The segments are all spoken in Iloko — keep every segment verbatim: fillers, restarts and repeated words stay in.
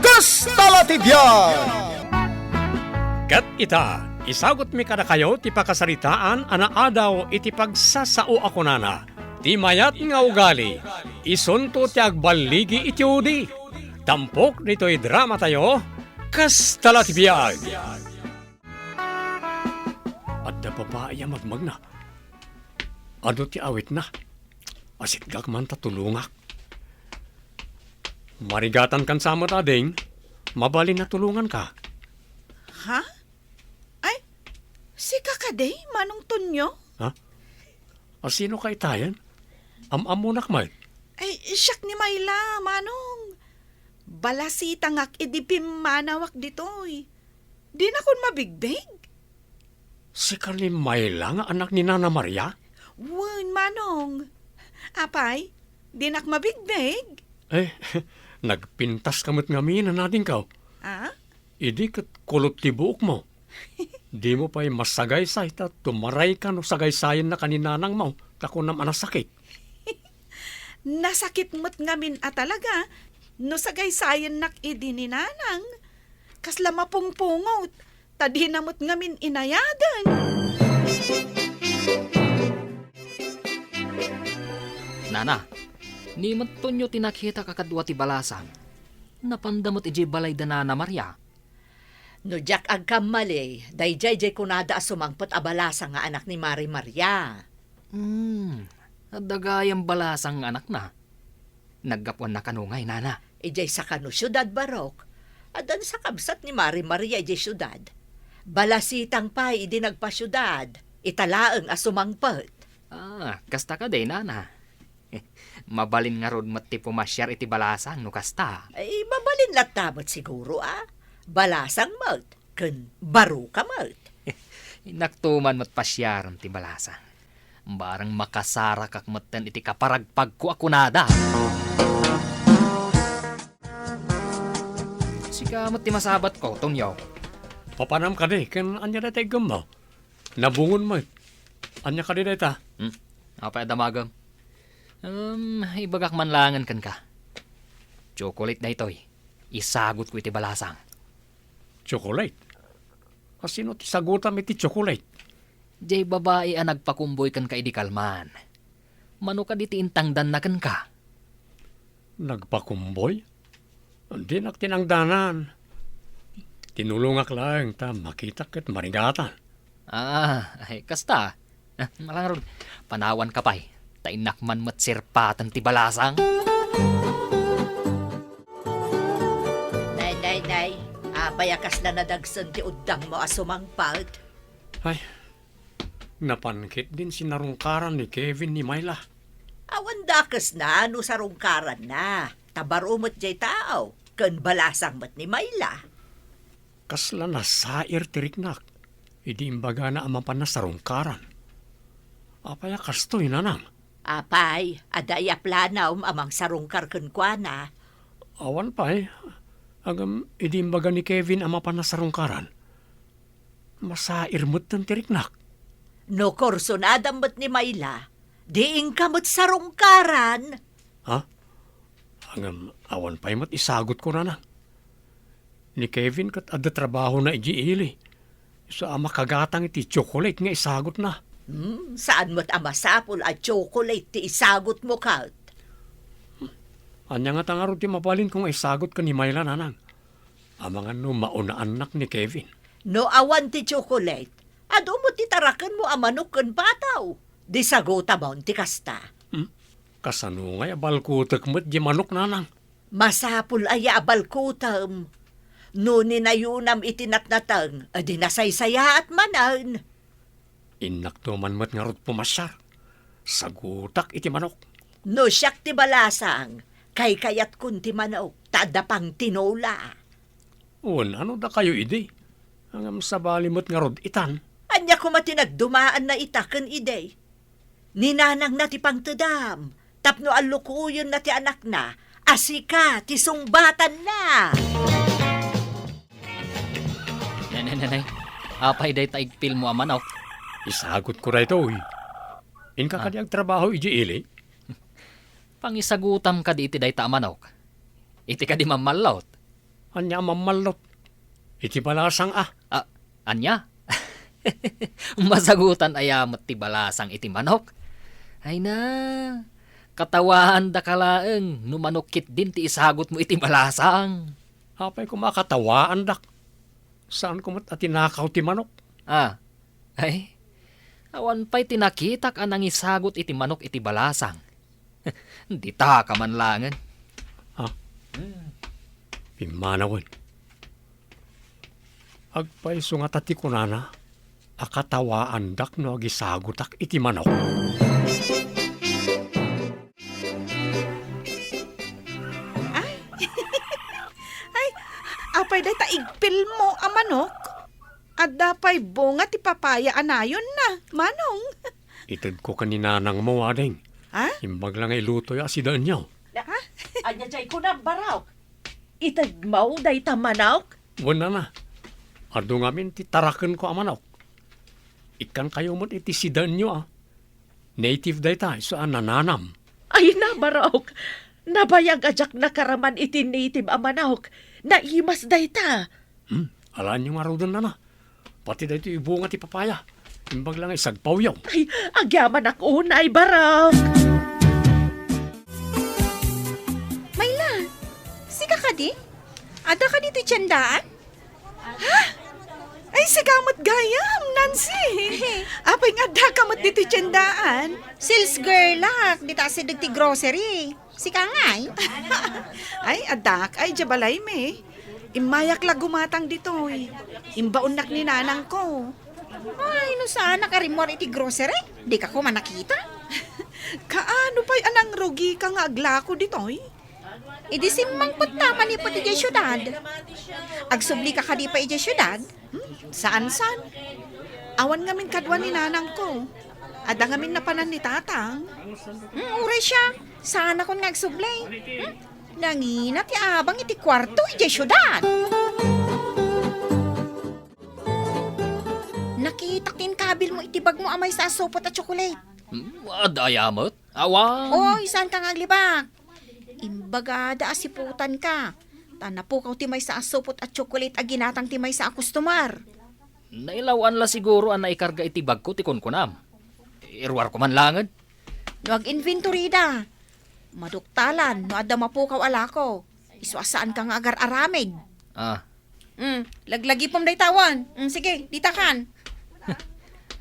Kasta la ti biag! Ket ita, isagutmi kadakayo ti pakasaritaan a naadaw iti pagsasao a kunana, "Ti mayat nga ugali, isunto ti agballigi iti udi." Tampok ditoy dramatayo, Kasta la ti biag! Adda babai a magmagna. Adu ti awitna? Asitgak man ta tulongak. Marigatan kan sa met, ading. Mabalin a tulonganka. Ha? Ay, sika kadi, Manong Tonyo? Ha? A, sino ka itayen? Am-ammonak met? Ay, siak ni Mayla, Manong. Balasitangak idi pimmanawak ditoy. Dinakon mabigbig? Sika ni Mayla nga anak ni Nana Maria? Wen, Manong. Apay, dinak mabigbig? Eh, nagpintas ka met ngamin, adingko. Ah? Idi ket kulot ti buokmo. Dimo pay masagaysay ta tumarayka no sagaysayennak ni nanangmo, ta kunam a nasakit. Nasakit met ngamin a talaga no sagaysayennak idi ni nanang. Kasla mapungpungot, ta dina met ngamin inayadan. Nana, ni met Tonyo ti nakitak a kadua ti balasang. Napanda met idiay balay da Nana Maria. No diak agkammali, daydiay diay kunada a sumangpet a balasang nga anak ni Mari Maria. Hmm, adda gayam balasang nga anakna. Naggapuanna kano ngay, Nana? Idiay sakano siudad, Barok. Addan sa kabsat ni Mari Maria idiay siudad. Balasitang pay idi nagpasiudad. Ita laeng a sumangpet. Ah, kasta kadi, Nana. Mabalin ngarud met ti pumasiar iti balasang no kasta. Ay, mabalin latta met siguro, a. Balasang met, ken baro ka met. Innakto man met pasiaren ti balasang. Bareng makasarakak metten iti kaparagpagko a kunada. Sika met ti masabatko, Tonyo. Papanam kadi, ken ania dayta iggemmo? Nabungon met. Ania kadi dayta? Hmm? Apay a damagem? Um, ibagak man laengen kenka. Chocolate daytoy. Isagutko iti balasang. Chocolate? A, sino ti sagutam iti chocolate? Jay babai a nagpakumboy kenka idi kalman. Mano kadi ti intangdanna kenka? Nagpakumboy? Dinak tinangdanan. Tinulongak laeng ta makitak ket marigatan. Ah, ay, kasta. Ah, malangarud, panawanka pay. Ta innak man met sirpaten ti balasang. Nay, nay, nay. Apay a kasla nadagsen ti uddangmo a sumangpet? Ay, napan ketdin sinarungkaran ni Kevin ni Myla. Awan dakesna no sarungkaranna. Ta baro met jay tao, ken balasang met ni Myla. Kasla nasair ti riknak idi imbagana a mapanna sarungkaran. Apay a kastoy, nanang? Apay, adda aya planam a mangsarungkar kenkuana? Awan pay. Ngem idi imbaga ni Kevin a mapanna sarungkaran, masair metten ti riknak. No kursunadam met ni Myla, di inka met sarungkaran. Ha? Ngem awan pay met isagutko, nanang. Ni Kevin ket adda trabahona idiay ili. Isu a makagatang iti tsokolate nga isagutna. Hmm, saan met a masapul a tsokolate ti isagutmo ket? Ania ngata ngarud ti mabalinko nga isagut ken ni Myla, nanang? Amangan no maunaannak ni Kevin. No awan ti tsokolate, adu met ti tarakenmo a manok ken pataw. Di sagutamon ti kasta. Hmm? Kasano ngay a balkutek met di manok, nanang? Masapul aya a balkutem? No ninayonam iti natnateng, di nasaysayaat manen. Innakto man met ngarud pumasiar. Sagutak iti manok. No siak ti balasang, kaykayatkon ti manok, ta adda pang tinola. Wen, ano dakayo idi? Ngem sabali met ngarud itan. Ania koma ti nagdumaanna ita ken idi? Ni nanangna ti pangtedam, tapno allukoyenna ti anakna a sika ti sungbatanna. Nay, nay, nay, nay. Apay dayta igpilmo a manok? Isagutko daytoy. Inka Ah. kadi agtrabaho idiay ili? Pangisagutam kadi iti dayta a manok? Iti kadi mammallot? Ania a mammallot? Iti balasang a. Ah, ania? Masagutan aya met ti balasang iti manok? Ay na, katawaandaka laeng no manok ketdin ti isagutmo iti balasang. Apay koma a katawaandak? Saanko met a tinakaw ti manok. Ah, ay, awan pay ti nakitak a nangisagut iti manok iti balasang. Ditaka man laengen. Ah, pimmanawen. Agpayso ngata ti kunana a katawaandak no agisagutak iti manok. Ay, ay, apay dayta igpilmo a manok? Adda pay bunga ti papaya a nayonna, manong. Itedko ken ni nanangmo, ading. Ha? Imbag la nga ilutoyo a sidaenyo. Ha? Ania jay kunam, Barok? Itedmo dayta manok? Wen, nana. Adu ngamin ti tarakenko a manok. Ikkankayo met iti sidaenyo, a. Native dayta, isu a nananam. Ay na, Barok. Nabayag a diak nakaraman iti native a manok. Naimas dayta. Hmm, alaenyo ngaruden, nana. Pati daytoy bunga ti papaya. Imbag la nga isagpawyo. Ay, agyamanak unay, Barok. Mayla, sika kadi? Adda kadi ti tiendaan? Ha? Ay, sika met gayam, Nancy. Apay nga adda ka met ditoy tiendaan? Sales girl ak, dita asideg ti grocery. Sika ngay? Ay, addak, ay, diay balaymi. Immayak la gumatang ditoy. Imbaonnak ni nanangko. Ay, no saanak a rimmuar iti grocery, dika koma nakita. Kaano pay a nangrugika nga aglako ditoy? Idi simmangpet ta manipud idiay siudad. Agsubli ka kadi pay idiay siudad? Hmm? Saan, saan? Awan ngamin kadua ni nanangko. Adda ngamin napanan ni tatang. Hmm, uray siak. Saanakon nga agsubli. Hmm? Nangina ti abang iti kuarto idiay siudad. Nakitak ti inkabilmo iti bagmo a maysa a supot a tsokolate. Hmm, adda aya met? Awan. Oy, saanka nga aglibak? Imbagada a siputanka. Ta napukaw ti maysa a supot a tsokolate a ginatang ti maysa a kustomar. Nailaw-an la siguro a naikarga iti bagko ti kunkunam. Iruarko man laengen. No ag-inventory da, maduktalan no adda mapukaw a lako. Isu a saanka nga agar-aramid. Ah. Mm, laglagipem dayta awan. Mm, sige, ditakan.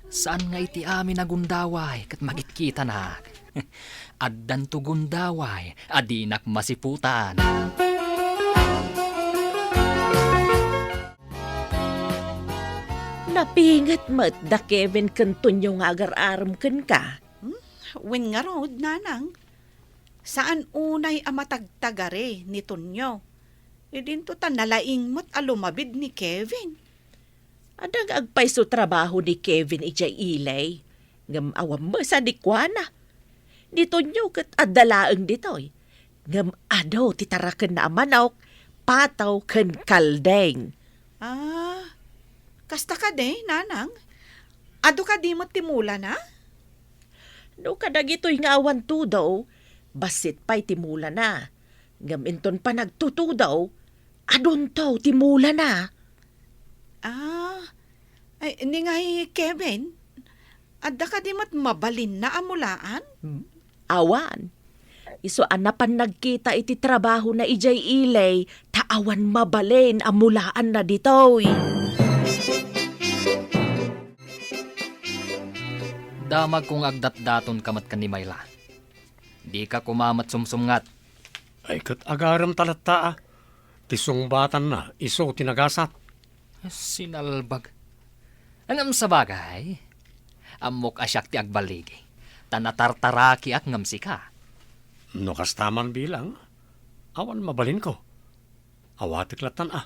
Saan nga iti amin a gundaway ket magitkitanak. Addanto gundaway a dinak masiputan. Napinget met da Kevin ken Tonyo nga agar-arem kenka. Hmm? Wen ngarud, nanang. Saan unay a matagtagari ni Tonyo. Idinto ta nalaing met a lumabid ni Kevin. Adda nga agpayso trabaho ni Kevin idiay ilay, ngem awan met sadi kuana. Ni Tonyo ket adda laeng ditoy, ngem adu ti tarakenna a manok, pataw ken kaldeng. Ah, kasta kadi, nanang? Adu kadi met ti mulana? No kadagitoy nga awan tudo, bassit pay ti mulana. Ngem inton panagtutudo, adunto ti mulana. Ah, ay, ni ngay Kevin, adda kadi met mabalinna a mulaan? Hmm? Awan. Isu a napan nagkita iti trabahona idiay ilay, ta awan mabalin a mulaanna ditoy. Damagko nga agdatdatonka met ken ni Mayla. Dika koma met sumsumngat. Ay, ket agarem ta latta, a. Ti sungbatanna, isu ti nagasat. Sinalbag. Ngem sabagay, ammok a siak ti agballigi, ta natartarakiak ngem sika. No kasta man bilang, awan mabalinko. Awatek lattan a.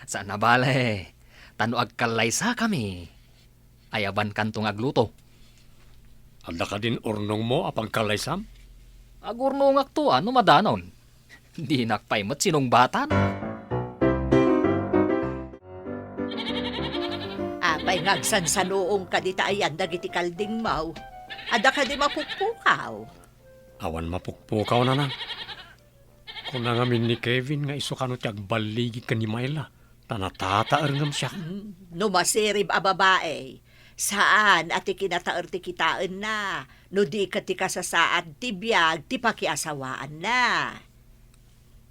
Saan a bale, ta no agkallaysakami, ayabankanto nga agluto. Adda kadin urnongmo a pagkallaysam? Agurnongakto a no madanon. Dinak pay met sinungbatan. Apay nga agsansanuongka dita ayan dagiti kaldingmo? Adda kadi mapukpukaw? Awan mapukpukaw, nanang. Kuna ngamin ni Kevin nga isu kano ti agballigi ken ni Myla, ta natataer ngem siak. Mm, no masirib a babae, saan a ti kinataer ti kitaenna, no di ket ti kasasaad ti biag ti pakiasawaanna.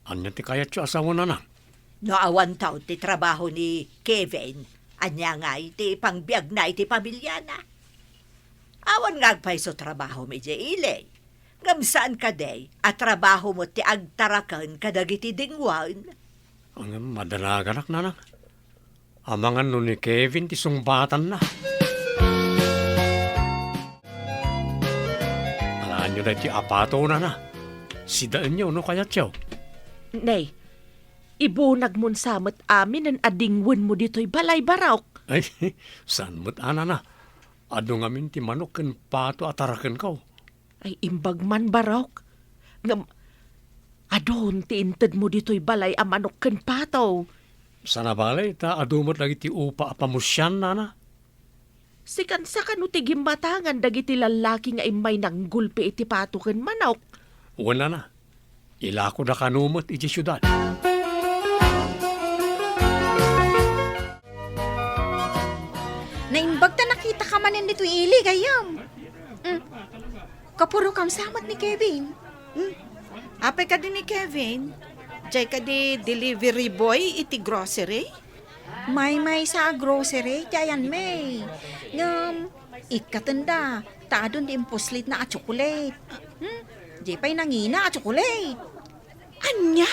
Ania ti kayatyo a sawen, nanang? No awan taud ti trabaho ni Kevin, ania ngay ti pangbiagna iti pamiliana? Awan nga agpayso trabahom idiay ili. Ngem saan kadi a trabaho met ti agtaraken kadagiti dingwen? Ngem madanaganak, nanang. Amangan no ni Kevin ti sungbatanna. Alaanyo daytoy a pato, nana. Sidaenyo no kayatyo. Nay, ibunagmon sa met aminen a dingwenmo ditoy balay, Barok. Ay, saan met a, nana. Adu ngamin ti manok ken pato a tarakenko. Ay, imbag man, Barok. Ngem, adun ti intedmo ditoy balay a manok ken pato. Saan a bale, ta adu met dagiti upa a pamusian, nana. Sikan sa kano ti gimmatangan dagiti lallaki nga immay nanggulpi iti pato ken manok? Wen, nana. Ilakoda kano met idiay siudad. Naimbag ta nakitaka manen ditoy ili, gayyem. Mm. Kapurokam sa met ni Kevin. Mm. Apay kadi ni Kevin? Diay kadi delivery boy iti grocery? Maymaysa a grocery ti ayanmi. Ngem, ikkatenda, ta adun ti impuslitna a chocolate. Hmm? Di pay nangina a chocolate. Ania?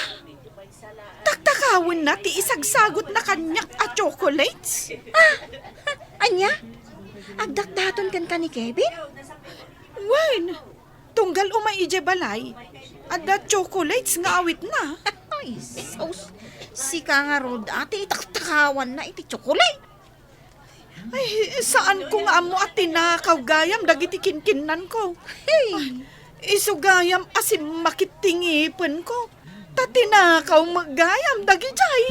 Taktakawenna ti isagsagutna kaniak a chocolates? Ah! Ania? Agdatdaton kenka ni Kevin? Wen, tunggal umay idiay balay, adda chocolates nga awitna. Ay, sus. Sika ngarud, a, ti itaktakawanna iti chocolate. Ay, saanko nga ammo a tinakaw gayam dagiti kinkinnanko. Hey! Isu gayam a simmakit ti ngipenko, ta tinakaw met gayam dagidiay.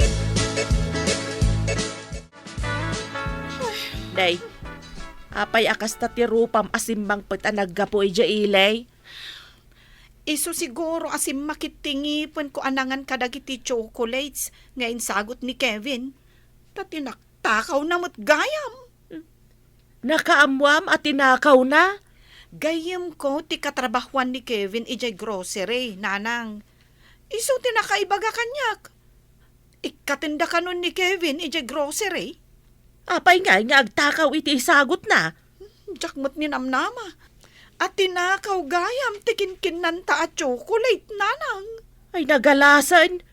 Day, apay a kasta ti rupam a simmangpet a naggapu idiay ili? Isu siguro a simmakit ti ngipenko a nangan kadagiti chocolates nga insagut ni Kevin. Ta tinak-, Takawna met gayam. Nakaammoam a tinakawna? Gayyemko ti katrabahuan ni Kevin idiay grocery, nanang. Isu ti nakaibaga kaniak. Ikkatenda kanon ni Kevin idiay grocery? Apay ngay nga agtakaw iti isagutna? Diak met ninamnama a tinakaw gayam ti kinkinnanta a chocolate, nanang. Ay, nagalasen.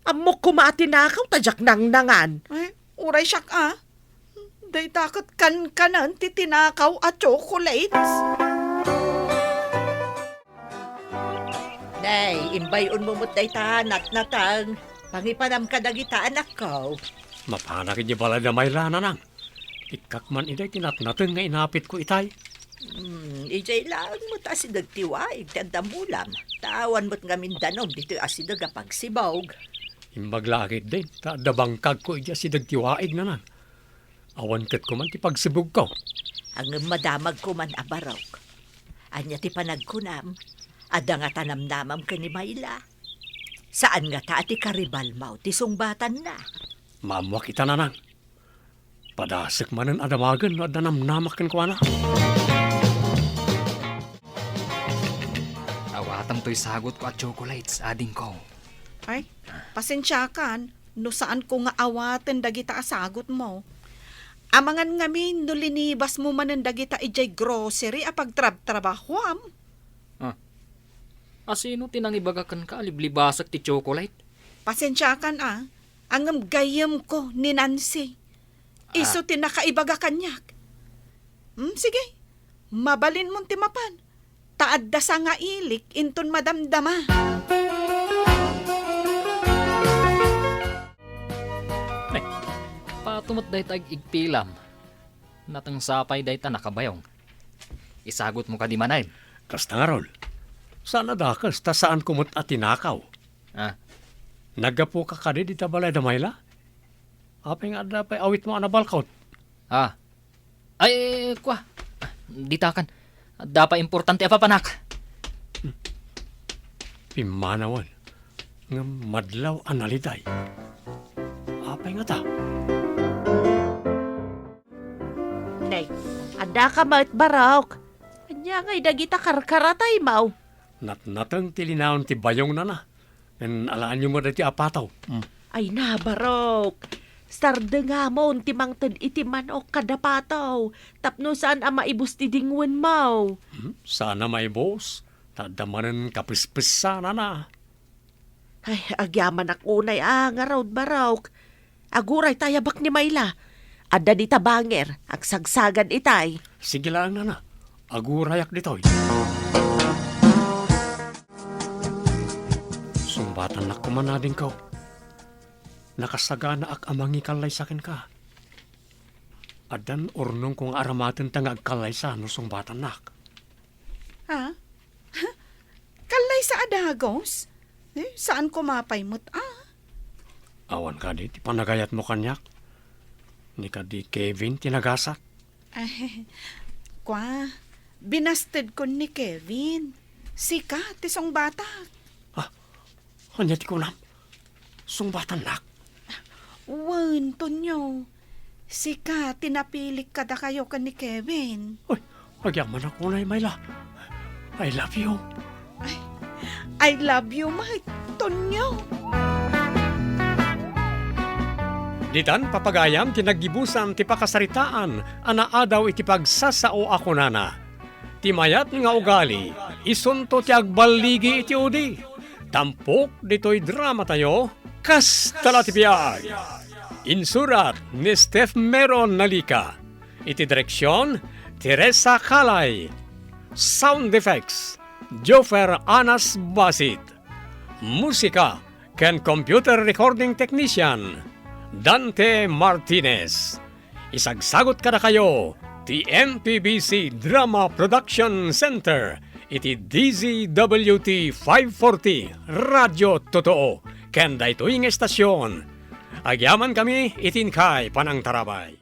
Ammok koma a tinakaw ta diak nangnangan. Ay, uray siak a. Dayta ket kankanen ti tinakaw a chocolates. Nay, imbay-onmo met dayta natnateng. Pangipanam kadagita anakko. Mapanak idiay balay da Mayla, nanang. Ikkak man idiay ti natnateng nga inapitko itay. Hmm, idiay laeng met asideg ti waig ti adda mulam. Ta awan met ngamin danum ditoy asideg a pagsibug. Imbag la a ketdin, ta adda bangkagko idiay asideg ti waig, nanang. Awan ket koman ti pagsibugko. Ngem madamagko man a Barok. Ania ti panagkunam? Adda ngata namnamam ken ni Mayla? Saan ngata a ti karibalmo ti sungbatanna? Maammoak ita, nanang. Padasek manen a damagen no adda namnamak kenkuana. Awatem toy sagutko a chocolates, adingko. Ay, pasensiakan no saanko nga awaten dagita a sagutmo. Amangan ngamin no linibasmo manen dagita idiay grocery a pagtrabtrabahuam. Ah. Asino ti nangibaga kenka a liblibasek ti chocolate? Pasensiakan a, ngem gayyemko ni Nancy. Isu ti nakaibaga kaniak. Hmm, sige, mabalinmon ti mapan. Ta adda sangailik inton madamdama. Ay, pato met dayta ig-igtilam. Natengsa pay dayta nakabayong. Isagutmo kadi manen? Kasta ngarud. Saan a dakes ta saanko met a tinakaw. Ah. Naggapuka kadi dita balay da Mayla? Apay nga adda pay awitmo a nabalkot? Ah. Ay, kua. Ditakan. Adda pay importante a papanak. Pimmanawen. Ngem madlaw a naliday. Apay ngata? Nay, addaka met, Barok? Ania ngay dagita karkarataymo? Natnateng ti linaon ti bayongnana. Ngem alaanyo met daytoy a pataw. Hmm. Ay na, Barok. Sardengamon ti mangted iti manok kada pataw tapno saan a maibus ti dingwenmo. Hmm? Saan a maibus? Ta adda manen kapespessanana. Ay, agyamanak unay a ngarud, Barok. Agurayta a yabak ni Mayla. Adda dita banger, agsagsagad itay. Sige laeng, nana. Agurayak ditoy. Sungbatannak koma nadingko. Nakasaganaak a mangikallaysa kenka. Addan urnongko nga aramatenta nga agkallaysa no sungbatannak. Ha? Kallaysa a dagus? Eh, saan koma pay met a? Awan kadi ti panagayatmo kaniak? Ni kadi Kevin ti nagasak? Ay, kua, binastedkon ni Kevin. Sika ti sungbatak. Ah, ania ti kunam? Sungbatannak? Wen, Tonyo. Sika ti napilik kadakayo ken ni Kevin. Uy, agyamanak unay, Mayla. I love you. Ay, I love you met, Tonyo. Ditan papagayam ti naggibusan ti pakasaritaan a naadaw iti pagsasao a kunana, "Ti mayat nga ugali, isunto ti agballigi iti udi." Tampok ditoy dramatayo, kasta la ti biag. Insurat ni Steph Meron Nalica. Iti direksyon, Teresa Calay. Sound effects, Joffer Anas Basit. Musika ken computer recording technician, Dante Martinez. Isagsagut kadakayo ti M P B C Drama Production Center iti D Z W T five forty Radio Totoo ken daytoy nga estasion. Agyamankami iti inkay panangtarabay.